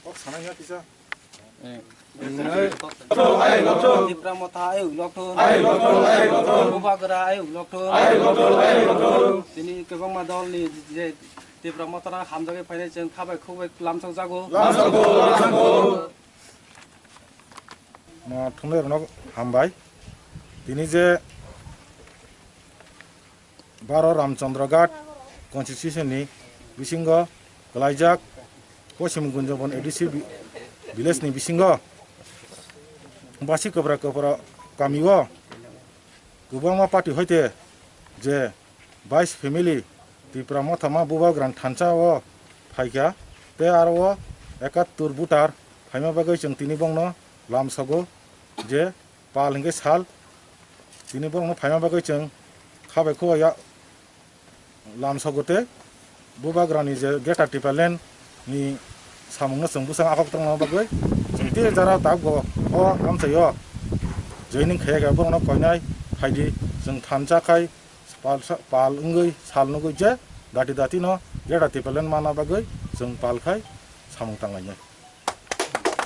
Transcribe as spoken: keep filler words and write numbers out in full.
Kok sanai ya kisa. Tipra Motha ayuk lokthun. Bubagra ayuk lokthun. Tini kwbangma dolni je Tipra Motha hamjagwi phainai chwng khabai khukbai lamsok jago. Ma thumnairokno hambai. Tini je baro Ramchandra Ghat constituency ni bisingo kwlaijak Poschim Gunjabon A D C vi-, village ni bisingo basi kwbra kwbra kami o kwbangma party hoite je bais family Tipra Mothama Bubagrani thansa o phaikha, tei aro o ekattur voter phaima bagwi chwng tini bongno lamsogo je pal hwnkhe sal, tini borokno phaima bagwi chwng khabai khua ya lamsogo tei Bubagrani je Greater Tipraland ni samungno chwng bwsang akhok tongna bagwi chwng tei jara tabgo o amchaio joining khaiya khe borokno koinai phaidi chwng thansa khai pal sa-, pal wngwi sal nugwi je dati dati no Greater Tipraland mana bagwi chwng pal khai samung tanglainai.